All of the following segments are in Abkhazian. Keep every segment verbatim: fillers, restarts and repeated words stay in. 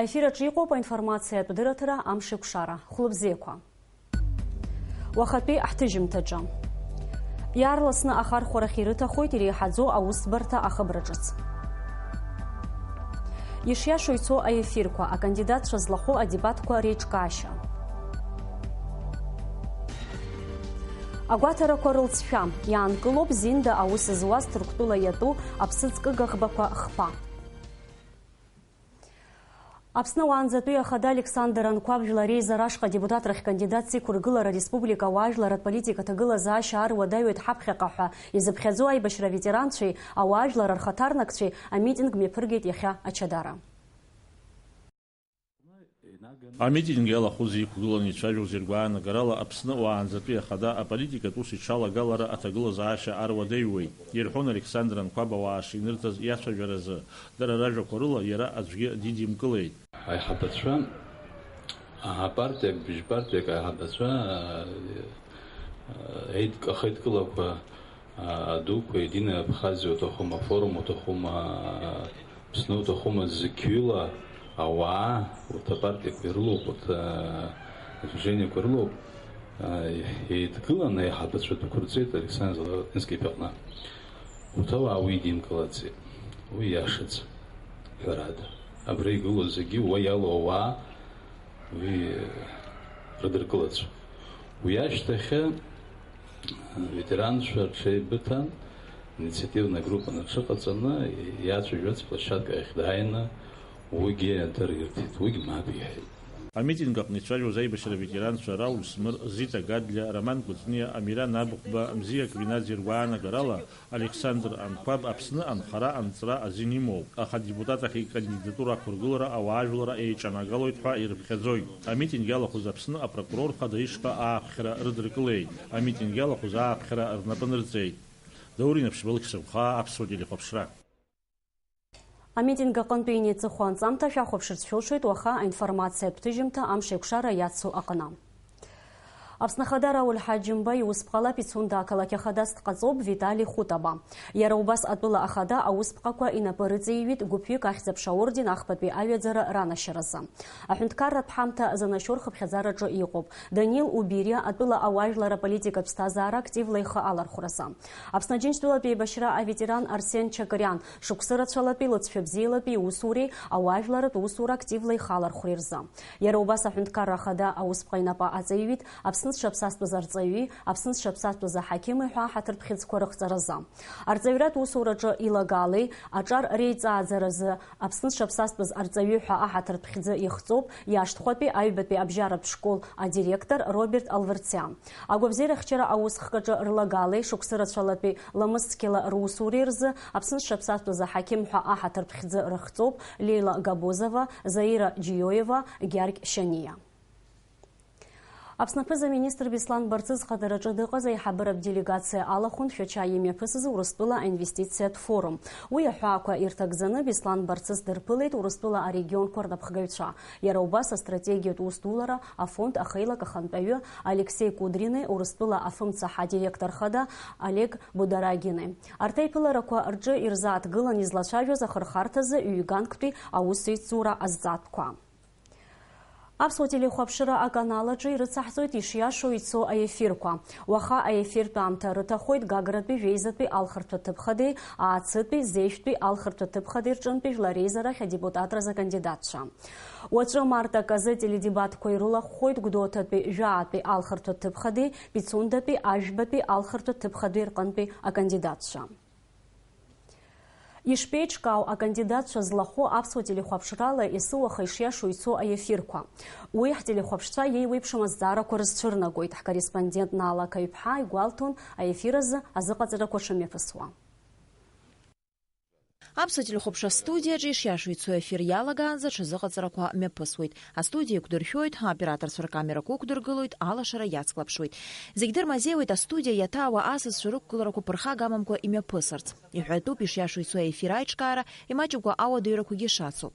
Аефир аҿы иҟоуп аинформациатә дырраҭара Амшеикәшара. Хәлыбзиақәа. Уахатәи ҳҭыжьымҭаҿы. Иаарласны ахархәарахь ирыҭахоит иреиҳаӡоу аусӡбарҭа ахыбра ҿыц. Ишиашоу ицо аефирқәа, акандидатцәа злахәу адебатқәа реиҿкаашьа. Агәаҭарақәа рылҵшәа, иаанкылоуп Зинда аус зуаз Ҭырқәтәыла иатәу аԥсыӡкыга ӷбақәа хԥа. Аԥсны уаанӡатәи ахада Александр Анқәаб жәлар реизара ашҟа адепутатрахь кандидатс иқәыргылара ареспублика ауаажәларратә политика аҭагылазаашьа ар уадаҩуеит ҳаԥхьаҟа ҳәа изыԥхьаӡо аибашьра аветеранцәеи ауаажәлар рхаҭарнакцәеи амитинг мҩаԥыргеит иахьа Ачадара. Амитинг иалахәыз иқәгыланы ицәажәоз иргәаанагарала Аԥсны уаанӡатәи ахада аполитикатә ус иҽалагалара аҭагылазаашьа ар уадаҩуеит, ирҳәон Александр Анқәаб ауаа шинырҭаз иацәажәаразы. Дара ражәақәа рыла, иара аӡәгьы дидимкылеит. Аиҳабацәа, а, партиак, бжьпартиак аиҳабацәа, а, еидк-, ахеидкылақәа, а, адуқәа, Единая Абхазиа уҭахума, Форум уҭахума, а, Аԥсны уҭахума, зқьҩыла ауаа, урҭ апартиақәа ирылоуп, урҭ, а, адвижениақәа рылоуп, а, еидкыланы аиҳабацәа дәықәырҵеит Александр Золотински иԥаҟны. Урҭ ауаа уи идимкылаӡеит. Уи иашаӡам, ҳәарада. Абра игылоу зегьы уа иалоу ауаа уи рыдыркылацәа. Уи ашьҭахьы аветеранцәа рҽеибыҭан, инициативная группа аҽыҟаҵаны, иацәажәарц площадка ахь дааины, уигьы дырирҭеит, уигь мап иҳәеит. Амитинг аҟны ицәажәоз аибашьра аветеранцәа Рауль Смыр, Зита Гадлиа, Роман Кәыҵниа, Амира Набыхәба, Мзиа Квинаӡе ргәаанагарала, Александр Анқәаб Аԥсны анхара анҵра азин имоуп, аха адепутат ахь икандидатура ақәыргылара ауаажәлар еиҿанагалоит ҳәа ирыԥхьаӡоит. Амитинг иалахәыз Аԥсны апрокурор хада ишҟа ааԥхьара рыдыркылеит. Амитинг иалахәыз ааԥхьара рнапы нырҵеит. Даур Инаԥшьба, Алықьса Гәхаа, Аԥсуа телехәаԥшра. Амитинг аҟынтәи инеиҵыху анҵамҭа шәахәаԥшырц шәылшоит уаха аинформациатә ҭыжьымҭа Амшеикәшара иацу аҟны. Аԥсны Ахада Рауль Ҳаџьымба иусԥҟала Пицунда ақалақь ахадас дҟаҵоуп Витали Хутаба. Иара убас атәыла ахада аусԥҟақәа инапы рыҵеиҩит гәыԥҩык Ахьӡ-аԥша аорден ахԥатәи аҩаӡара ранашьаразы. Аҳәынҭқарратә ҳамҭа занашьоу рхыԥхьаӡараҿы иҟоуп Данил Убириа атәыла ауаажәлар аполитикатә ԥсҭазаара активла ихы алархәразы. Аԥсны Џьынџьтәылатә еибашьра аветеран Арсен Чакыриан шықәсы рацәалатәи лыҵшәа бзиалатәи иусуреи ауаажәларратә усура активла ихы алархәреи рзы. Иара убас аҳәынҭқарра ахада аусԥҟа инапы аҵаиҩит Аԥсны зҽаԥсазтәыз арҵаҩи Аԥсны зҽаԥсазтәыз аҳақьыми ҳәа аҳаҭыртә хьыӡқәа рыхҵаразы. Арҵаҩратә усураҿы илагалеи аҿар реиҵааӡаразы Аԥсны зҽаԥсазтәыз арҵаҩы ҳәа аҳаҭыртә хьӡы ихҵоуп иашҭхәатәи аҩбатәи абжьаратә школ адиректор Роберт Алвырциан. Агәабзиарахьчара аусхкаҿы рлагалеи шықәсы рацәалатәи ламысцқьала русуреи рзы Аԥсны зҽаԥсазтәыз аҳақьым ҳәа аҳаҭыртә хьӡы рыхҵоуп Леила Габозова, Заира Џьиоева, Гьаргь Шьаниа. Аԥсны аԥыза-министр Беслан Барцыц Ҟатараҿы дыҟаз аиҳабыратә делегациа алахәын Шәача имҩаԥысыз Урыстәыла аинвестициатә форум. Уи аҳәаақәа ирҭагӡаны Беслан Барцыц дырԥылеит Урыстәыла арегионқәа рнапхгаҩцәа, иара убас астратегиатә усдулара афонд ахеилак ахантәаҩы Алексеи Кудрини, Урыстәыла афымцаҳа адиректор хада Олег Бударагини. Арҭ аиԥыларақәа рҿы ирзааҭгылан излацәажәоз ахырхарҭазы ҩганктәи аусеицура азҵаатәқәа. Аԥсуа телехәаԥшра аканал аҿы ирыцаҳҵоит ишиашоу ицо аефирқәа. Уаха аефиртә аамҭа рыҭахоит Гагратәи жәеизатәи алхырҭәа ҭыԥхадеи, Аацы-тәи, Зеижәтәи алхырҭәа ҭыԥхадеи рҿынтәи жәлар реизарахь адепутатразы акандидатцәа. Уаҵәы март аказы теледебатқәа ирылахәхоит Гәдоуҭатәи жәаатәи алхырҭәа ҭыԥхадеи, Пицундатәи ажәбатәи алхырҭәа ҭыԥхадеи рҟынтәи акандидатцәа. Ишԥеиҿкаау акандидатцәа злахәу аԥсуа телехәаԥшрала ес-уаха ишиашоу ицо аефирқәа? Уи ҳтелехәаԥшцәа иеиуеиԥшым азҵаарақәа рызцәырнагоит. Ҳкорреспондент Наала Қаҩԥҳа игәалҭон аефир азы азыҟаҵарақәа шымҩаԥысуа. Аԥсуа телехәаԥшра астудиаҿы ишиашоу ицо аефир иалагаанӡа аҽазыҟаҵарақәа мҩаԥысуеит. Астудиа еиқәдыршәоит, аоператорцәа ркамерақәа ықәдыргылоит, алашара иацклаԥшуеит. Зегь дырмазеиуеит астудиа иаҭаауа асасцәа рықәгыларақәа ԥырхага амамкәа имҩаԥысырц. Иҳәатәуп ишиашоу ицо аефир аиҿкаара, имаҷымкәа ауадаҩрақәагьы шацу.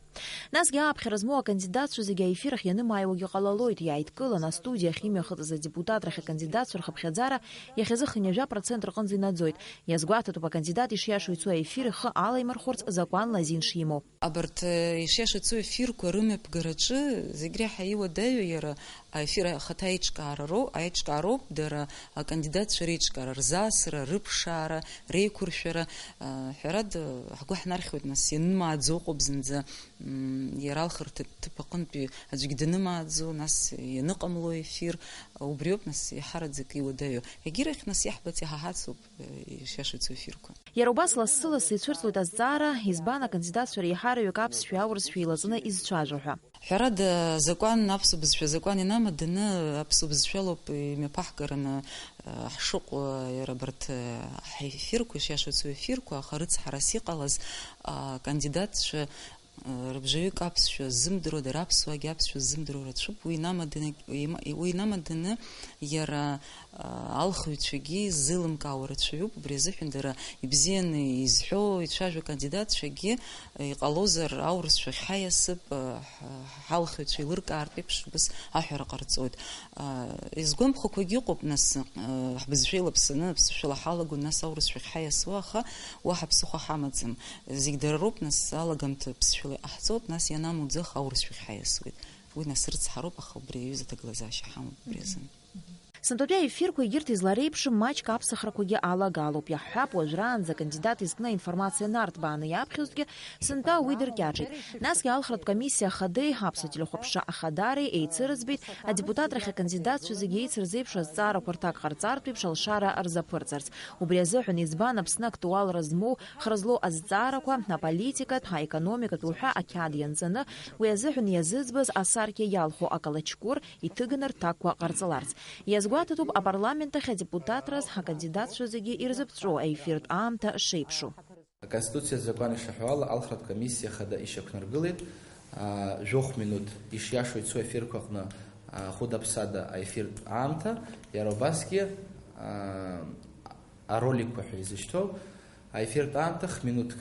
Насгьы ааԥхьара змоу акандидатцәа зегьы аефир ахь ианымааиуагьы ҟалалоит, иааидкыланы астудиа ахь имҩахыҵыз адепутатрахь акандидатцәа рхыԥхьаӡара иахьазы хынҩажәа процент рҟынӡа инаӡоит. Иазгәаҭатәуп акандидат ишиашоу ицо аефир ихы алаимырхәо иаҳхәарц закәанла азин шимоу. Абарҭ, э, ишиашац ефирқәа рымҩаԥгараҿы зегь реиҳа иуадаҩу иара аефир ахаҭа аиҿкаара роу-, аиҿкаароуп, дара акандидатцәа реиҿкаара, рзаасра, рыԥшаара, реиқәыршәара, э, ҳәарада, ҳгәы ҳнархьуеит, нас, ианымааӡо ыҟоуп зынӡа, м, иара алхырҭа ҭыԥ аҟынтәи аӡәгьы данымааӡо, нас, ианыҟамло аефир, убриоуп, нас, иаҳараӡак иуадаҩу. Егьирахь, нас, иаҳбац, иҳаҳацуп, э, ишиашац ефирқәа. Иара убас лассы-лассы ицәырҵуеит азҵаара, избан акандидатцәа реиҳараҩык аԥсшәеи аурысшәеи еилаҵаны изцәажәо ҳәа. Ҳәарада, азакәан, аԥсуа бызшәа азакәан инамаданы, аԥсуа бызшәалоуп имҩаԥаҳгараны, э, ҳшыҟоу, иара абарҭ, э, ҳефирқәа, ишиашоу ацу ефирқәа, аха рыцҳарас иҟалаз, акандидатцәа, э, рыбжаҩык аԥсшәа ззымдыруа, дара аԥсуаагьы аԥсшәа ззымдыруа рацәоуп, уи инамаданы, уи инамаданы иара алхыҩцәагьы изеилымкаауа рацәаҩуп, убри азыҳәан дара ибзианы изҳәо, ицәажәо акандидатцәагьы, иҟалозар, аурысшәа ахьҳаиасып, ҳалхыҩцәа еилыркаартә еиԥш, убыс аҳәара ҟарҵоит. Изгәамԥхақәагьы ыҟоуп, нас, ҳбызшәа еилаԥсаны аԥсышәала ҳалагон, нас аурысшәа ахьҳаиасуа, аха уаҳа ԥсыхәа ҳамаӡам. Зегь дара роуп, нас, алагамҭа ԥсышәала иҟаҳҵоит, нас ианамуӡах аурысшәа ахьҳаиасуеит. Уи нас рыцҳароуп, аха убри аҩыза аҭагылазаашьа ҳамоуп убри азын. Сынтәатәи аефирқәа егьырҭ излареиԥшым маҷк аԥсахрақәагьы алагалоуп. Иаҳҳәап, уажәраанӡа акандидат изкны аинформациа нарҭбааны иаԥхьозҭгьы, сынтәа уи дыркьаҿит. Насгьы алхратә комиссиа ахадеи аԥсуа телехәаԥшра ахадареи еицырыӡбеит, адепутатрахь акандидатцәа зегьы еицырзеиԥшу азҵаарақәа рҭак ҟарҵартә еиԥш алшара рзаԥырҵарц. Убри азыҳәан избан Аԥсны актуалра змоу хра злоу азҵаарақәа, аполитикатә, аекономикатә уҳәа ақьаад ианҵаны, уи азыҳәан иазыӡбаз асаркьа иалху акалаҷкәыр иҭыганы рҭакқәа ҟарҵаларц. Иазгәаҭатәуп апарламент ахь адепутатраз акандидатцәа зегьы ирзыԥҵәоу аефиртә аамҭа шеиԥшу. Аконституциа азакәан ишаҳәо ала, алхратә комиссиа хада ишьақәнаргылеит, аа, жәохә минуҭ ишиашоу ицо аефирқәа аҟны, аа, хәыда-ԥсада аефиртә аамҭа, иара убасгьы, аа, ароликқәа ҳәа изышьҭоу аефиртә аамҭа хә-минуҭк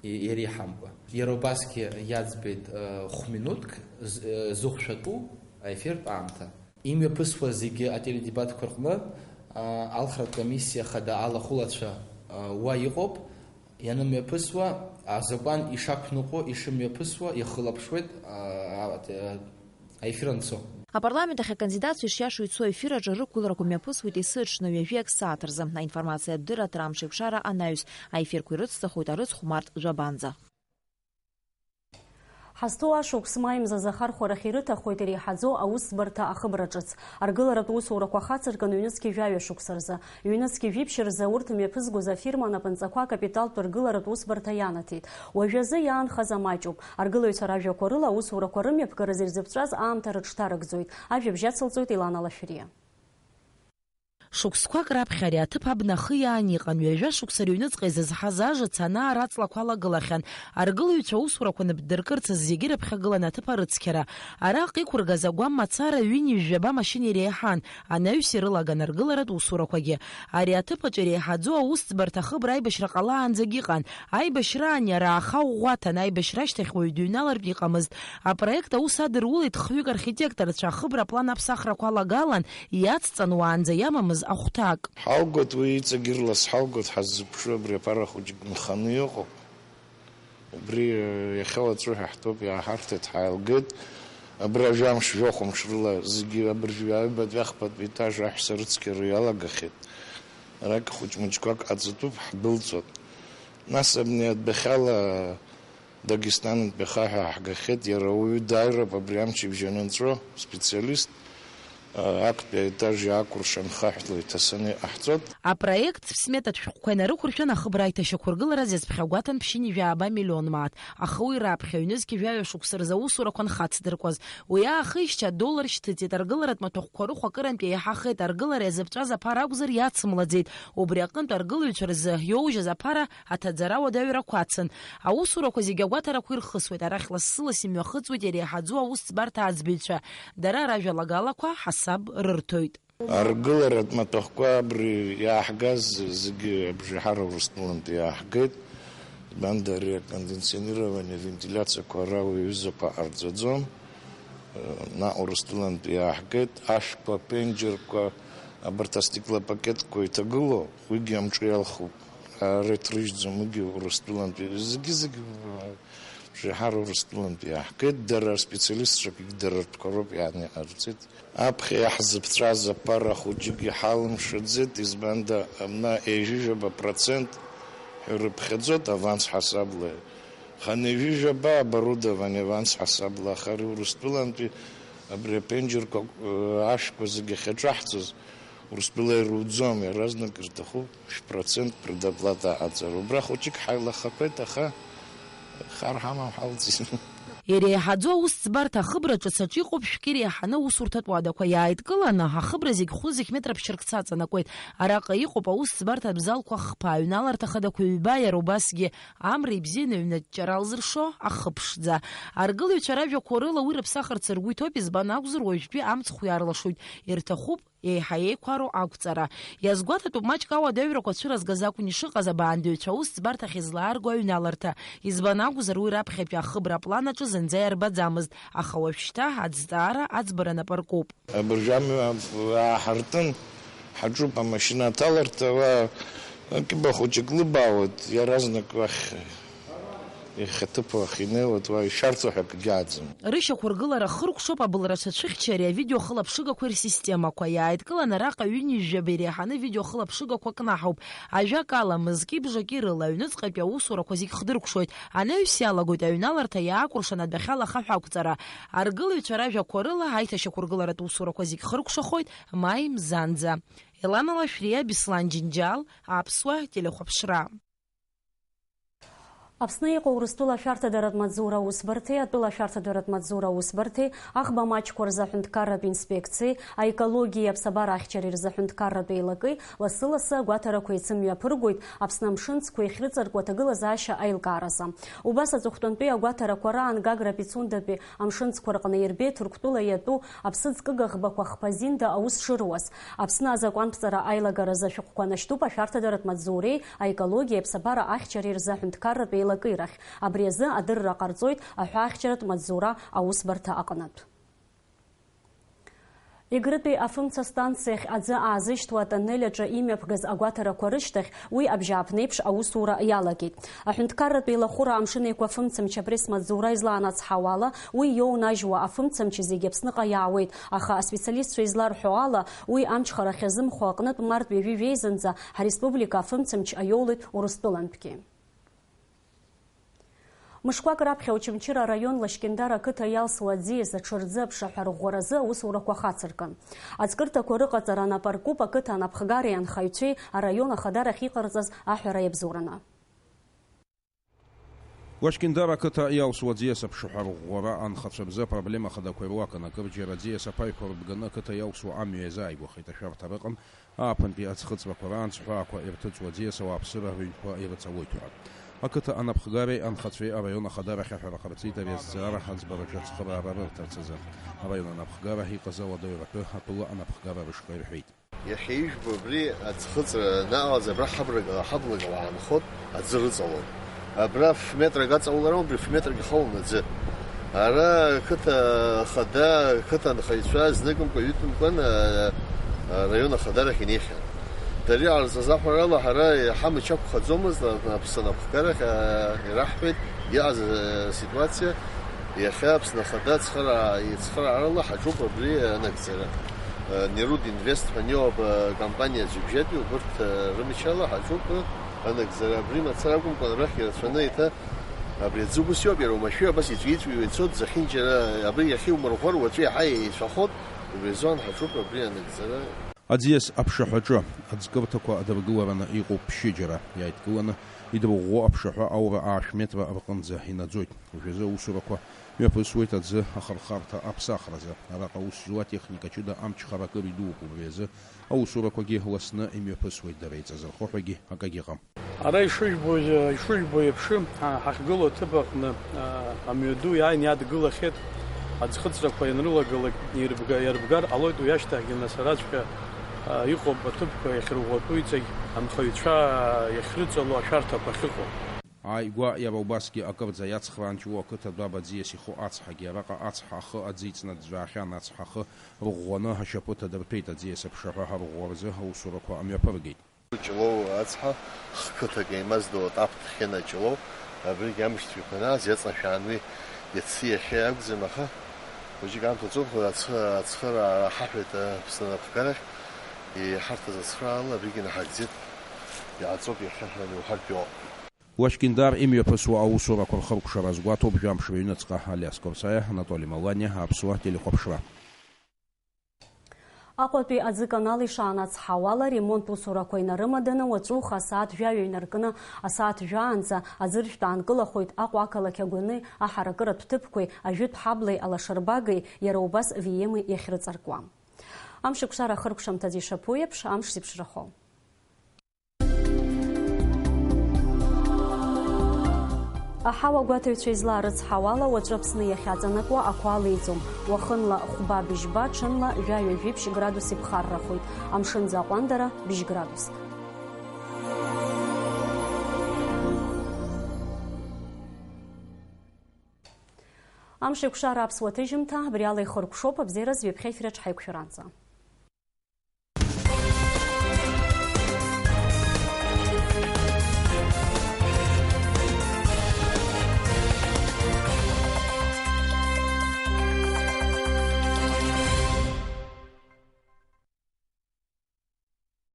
и-, иреиҳамкәа. Иара убасгьы иаӡбеит, э, хә-минуҭк з-, э, зыхәшәатәу аефиртә аамҭа. Имҩаԥысуа зегьы ателедебатқәа рҟны, а, алхратә комиссиа хада алахәылацәа, а, уа иҟоуп. Ианымҩаԥысуа, азакәан ишақәныҟәо, ишымҩаԥысуа ихылаԥшуеит, а, а, а, аефир анцо. Апарламент ахь акандидатцәа ишиашоу ицо аефир аҿы рықәгыларақәа мҩаԥысуеит есыҽны ҩажәи акы сааҭ рзы. Аинформациатә дырраҭара амш еиқәшара анаҩс, аефирқәа ирыцҵахоит арыцхә март жәабанӡа. Ҳазҭоу ашықәс маи мза азы ахархәарахь ирыҭахоит иреиҳаӡоу аусӡбарҭа ахыбра ҿыц. Аргыларатә усурақәа хацыркын ҩнызқьи жәаҩа шықәса рзы. Ҩнызқьи жәиԥшь рзы урҭ мҩаԥызгоз афирма анапынҵақәа акапиталтә ргыларатә усбарҭа ианаҭеит. Уажәазы иаанхаз амаҷуп. Аргылаҩцәа ражәақәа рыла, аусурақәа рымҩаԥгаразы ирзыԥҵәаз аамҭа рыҽҭарыгӡоит. Ажәабжь ацылҵоит Елана Лашәриа. Шықәсқәак раԥхьа ари аҭыԥ абна ахы иаан иҟан, ҩажәа шықәса рыҩныҵҟа изызҳаз ажыц анаара аҵлақәа алагылахьан, аргылаҩцәа аусурақәа нап дыркырц зегьы рыԥхьагылан аҭыԥ арыцқьара. Араҟа иқәыргаз агәам мацара ҩынҩажәаба машьына иреиҳан, анаҩс ирылаган аргыларатә усурақәагьы. Ари аҭыԥ аҿы иреиҳаӡоу аусӡбарҭа ахыбра аибашьра ҟалаанӡагь иҟан, аибашьраан иара ааха ӷәӷәаҭан, аибашьра ашьҭахь уаҩ дыҩналартә иҟамызт. Апроект аус адырулеит хҩык архитекторцәа, ахыбра аплан аԥсахрақәа алагалан, иацҵан уаанӡа иамамыз ахәҭак. Ҳалгоит, уи иҵегь ирлас ҳалгоит, ҳаззыԥшу абри аԥара хәыҷы нханы иҟоуп. Убри, э, иахьа уаҵәы ҳәа ҳтәоуп, иааҳарҭеит, ҳааилгеит. Абри ажәамш, жәохә мш рыла зегьы абыржәы аҩбатәи ахԥатәи етаж аҳәса рыцқьара иалагахьеит. Арак хәыҷ-мыҷқәак ҟаҵатәуп, ҳдәылҵуан. Нас абни адәахьала Дагестанынтәи ахаҳә ааҳгахьеит, иара уаҩы дааироуп абри амчыбжь анынҵәо, специалист, а, актәи аетаж иаакәыршан хаҳәла иҭасаны иҟаҳҵоит. Апроект сметатә шәҟәқәа инарықәыршәан, ахыбра аиҭашьақәыргылара зезԥхьагәаҭан ԥшьынҩажәи ааба миллион мааҭ, аха уи раԥхьа ҩнызқьи жәаҩа шықәса рзы аусурақәа нхацдыркуаз. Уи аахижьҭеи адоллар шьҭыҵит, аргыларатә маҭәахәқәа рыхә акырынтә еиҳахеит, аргылара иазыԥҵәаз аԥара акәзар иацымлаӡеит. Убри аҟынтә аргылаҩцәа рзы иоужьыз аԥара аҭаӡара уадаҩрақәа ацын. Аусурақәа зегьы агәаҭарақәа ирхысуеит, арахь лассы-ласс имҩахыҵуеит иреиҳаӡоу аусӡбарҭа аӡбаҩцәа. Дара ражәалагалақәа ҳасаб рырҭоит. Аргыларатә маҭәахәқәа абри иааҳгаз зегьы абжеиҳара Урыстәылантәи иааҳгеит. Банда ари акондиционирование, вентиляциақәа ара уи аҩызақәа ҟарҵаӡом. Наҟ Урыстәылантәи иааҳгеит. Ашәқәа, аԥенџьырқәа, абарҭ астеклопакетқәа иҭагылоу, уигьы амҿы иалхуп. Ара иҭрыжьӡом, уигьы Урыстәылантәи, зегьы-зегьы, э, еиҳарак Урыстәылантәи иаҳгеит, дара рспециалистцәақәагь дара ртәқәа роуп иааны иҟарҵеит. Аԥхьа иаҳзыԥҵәаз аԥара хәыҷык иҳалымшаӡеит, избанда, абна ҩажәижәаба процент ҳәа ирыԥхьаӡоит аванс ҳасабла. Хынҩажәижәаба оборудование аванс ҳасабла, аха ари Урыстәылантәи абри аԥенџьырқәа, э, ашәқәа зегьы ахьаҿаҳҵоз, Урыстәыла ируӡом, иаразнак ирҭахуп шә-процент предоплата аҟаҵара. Убра хәыҷык ҳаилахақәеит, аха хар ҳамам ҳалҵит. Иреиҳаӡоу аусӡбарҭа ахыбра ҿыц аҿы иҟоуп шәкы иреиҳаны аусурҭатә уадақәа иааидкыланы, ахыбра зегь хәы зегь метра ԥшьырк цаҵанакуеит. Араҟа иҟоуп аусӡбарҭатә залқәа хԥа, аҩналарҭа хадақәа ҩба, иара убасгьы амра ибзианы аҩнаҷҷара алзыршо ахы ԥшӡа. Аргылаҩцәа ражәақәа рыла уи рыԥсахырц ргәы иҭоуп, избан акәзар, уажәтәи амцхә иаарлашоит. Ирҭахуп еиҳа еиқәароу ақәҵара. Иазгәаҭатәуп, маҷк ауадаҩрақәа цәыразгаз акәын ишыҟаз, абаандаҩцәа аусӡбарҭахь излаарго аҩналарҭа. Избан акәзар, уи раԥхьатәи ахыбра аплан аҿы зынӡа иарбаӡамызт, аха уажәшьҭа аӡҵаара аӡбара напы аркуп. Абыржәы амҩа ааҳартын, ҳаҿуп амашьына аҭаларҭа, уа кьыба хәыҷык лыбаауеит, иаразнак уахь ихаҭыԥуа ахь инеиуеит, уа ишәарҭоу ҳәа акгьы ааӡам. Рышьақәыргылара хыркәшоуп абылра цәацәыхьчареи авидеохылаԥшыгақәеи рсистемақәа. Иааидкылан араҟа ҩынҩажәаба иреиҳаны авидеохылаԥшыгақәа кнаҳауп. Ажәакала, мызки бжаки рыла аҩныҵҟатәи аусурақәа зегь хдыркәшоит. Анаҩс иалагоит аҩналарҭа иаакәыршан адәахьала ахаҳә ақәҵара. Аргылаҩцәа ражәақәа рыла, аиҭашьақәыргыларатә усурақәа зегь хыркәшахоит маи мзанӡа. Елана Лашәриа, Беслан Џьынџьал, Аԥсуа телехәаԥшра. Аԥсны иҟоу Урыстәыла ашәарҭадаратә маҵзура аусбарҭеи, атәыла ашәарҭадаратә маҵзура аусбарҭеи, аӷба маҷқәа рзы аҳәынҭқарратә инспекциеи, аекологиеи аԥсабара ахьчареи рзы аҳәынҭқарратә еилакеи лассы-лассы агәаҭарақәа еицымҩаԥыргоит Аԥсны амшын цқәа иахьрыҵаркуа аҭагылазаашьа аилкааразы. Убас аҵыхәтәантәи агәаҭарақәа раан Гагра Пицундатәи амшын цқәа рҟны Ербеи Ҭырқәтәыла иатәу аԥсыӡкыга ӷбақәа хԥа зинда аус шыруаз. Аԥсны азакәанԥҵара аилагаразы ашәҟәқәа нашьҭуп ашәарҭадаратә маҵзуреи аекологиеи аԥсабара ахьчареи рзы аҳәынҭқарратә еилакеи рахь. Абри азы адырра ҟарҵоит аҳәаахьчаратә маҵзура аусбарҭа аҟнытә. Егрытәи афымца станциахь аӡы аазышьҭуа атоннель аҿы имҩаԥгаз агәаҭарақәа рышьҭахь, уи абжьааԥнеиԥш аусура иалагеит. Аҳәынҭқарратә еилахәыра Амшын Еиқәа афымцамч апресс-маҵзура излаанацҳауа ала, уи иоунажьуа афымцамч зегьы Аԥсныҟа иаауеит, аха аспециалистцәа изларҳәо ала, уи амчхара ахьазымхо аҟнытә март ҩажәи жәеизанӡа ҳреспублика афымцамч аиоулеит Урыстәылантәгьы. Мышқәак раԥхьа Очамчыра араион Лашькьындар ақыҭа иалсуа аӡиас аҽырӡы аԥшаҳәа рӷәӷәаразы аусурақәа хацыркын. Аӡкырҭақәа рыҟаҵара нап аркуп ақыҭа анапхгареи анхаҩцәеи араион ахадарахь иҟарҵаз аҳәара иабзоураны. Лашькьындар ақыҭа иалсуа аӡиас аԥшаҳәа рӷәӷәара анхацәа рзы апроблема хадақәа ируакын, акырџьара аӡиас аԥаҩқәа рыбганы ақыҭа иалсуа амҩа иазааигәахеит, ашәарҭа рыҟан, ааԥынтәи аӡхыҵрақәа раан ҵҳәаақәа ирҭыҵуа аӡиас ауааԥсыра рыҩнқәа ирыҵалоит ҳәа. Ақыҭа анапхгареи анхацәеи араион ахадара ахь аҳәара ҟарҵеит ари азҵаара аӡбараҿы ацхыраара рырҭарц азы. Араион анапхгара иҟаз ауадаҩратәы атәыла анапхгара рышҟа ирҳәеит. Иахьа ижәбо абри аӡхыҵра анаҟалаз абра ҳаблак, ҳаблак ала ҳаанхоит, аӡы рыҵалон. Абра ф-метрак аҵауларым, абри ф-метрак ихалон аӡы. Ара ақыҭа ахада, ақыҭа анхаҩцәа зныкымкәа, ҩытәымкәан, а, араион ахадарахь инеихьан. Дара иҟарҵаз аҳәарала, ҳара иҳамч ақәхаӡомызт, а, Аԥсны анапхгарахь, а, ираҳҳәеит, иҟаз, а, ситуациа, иахьа Аԥсны ахада ацхыраа-, ицхыраарала ҳаҿуп абри анагӡара. А, Нерудинвест ҳәа аниоуп, а, компаниа аӡҩыбжьатәи, убырҭ, а, рымчала ҳаҿуп, а, анагӡара. Абри мацара акәымкәан, арахь ирацәаны еиҭа абри аӡы ус иоуп, иара уамашәа абас иҵәиҵәиуа ицоит, зехьынџьара абри иахьиумырӷәӷәар, уаҵәы иаҳа еицәахоит, убри азоуан ҳаҿуп абри анагӡара. Аӡиас аԥшаҳәаҿы аӡкырҭақәа дыргылараны иҟоуп ԥшьыџьара. Иааидкыланы идырӷәӷәо аԥшаҳәа аура аашә метра рҟынӡа инаӡоит. Уажәазы аусурақәа мҩаԥысуеит аӡы ахырхарҭа аԥсахразы. Араҟа аус зуа атехника ҷыда амчхара акыр идууп, убри азы аусурақәагьы ласны имҩаԥысуеит, дара еиҵазырхо ҳәагьы акагьы ыҟам. Ара ишыжәбо, ишыжәбо еиԥш, ҳа-, ҳахьгылоу аҭыԥ аҟны, а, амҩаду иааины иадгылахьеит. Аӡхыҵрақәа ианрылагалак ирбга-, иарбгар ҟалоит, уи ашьҭахьгьы нас араҵәҟьа, а, иҟоуп аҭыԥқәа иахьырӷәӷәатәу иҵегь анхаҩцәа иахьрыҵало ашәарҭақәа ахьыҟоу. Ааигәа иара убасгьы акырӡа иацхраанҷуа ақыҭа Дәаба аӡиас иху ацҳагьы, араҟа ацҳа ахы аӡы иҵнаӡәӡәаахьан, ацҳа ахы рыӷәӷәаны ашьапы ҭадырҭәеит, аӡиас аԥшаҳәа ҳарӷәӷәаразы аусурақәа амҩаԥыргеит. Ҷлоу ацҳа, хқыҭак еимаздоу атап Ҭхьына Ҷлоу, абригь амшцәгьақәа анааз иаҵаншәаан уи иацы иахьа иакәӡам, аха хәыҷык аамҭа ҵуп, ацхы-, ацхыраара ҳаҳәеит Аԥсны анапхгарахь, иҳарҭаз ацхыраала абригь инаҳагӡеит, иааҵоуп иахьа ҳәа иуҳәартә иҟоуп. Уашкиндар имҩаԥысуа аусурақәа рхыркәшара азгәаҭоуп жәамш рыҩныҵҟа Алиас Корсаиа, Анатоли Маланиа, Аԥсуа телехәаԥшра. Аҟәатәи аӡы канал ишаанацҳауа ала, аремонт усурақәа инарымаданы, уаҵәуха асааҭ жәаҩа инаркны, асааҭ жәаанӡа аӡыршәтә аанкылахоит Аҟәа ақалақь агәаны аҳаракыратә ҭыԥқәеи ажәытә ҳаблеи алашарбагеи, иара убас Виеми иахьрыҵаркуа. Амшеикәшара ахыркәшамҭазы ишаԥу еиԥш, амш зеиԥшрахо. Аҳауа агәаҭаҩцәа излаарыцҳауала, уаҵәы Аԥсны иахьаҵанакуа ақәа алеиӡом. Уахынла хәба-быжьба, ҽынла жәаҩа-жәиԥшь градус иԥхаррахоит, амшынӡы аҟәандара быжь градуск. Амшеикәшара аԥсуа ҭыжьымҭа абри ала ихыркәшоуп, абзиараз ҩаԥхьа ефир аҿы ҳаиқәшәаранӡа.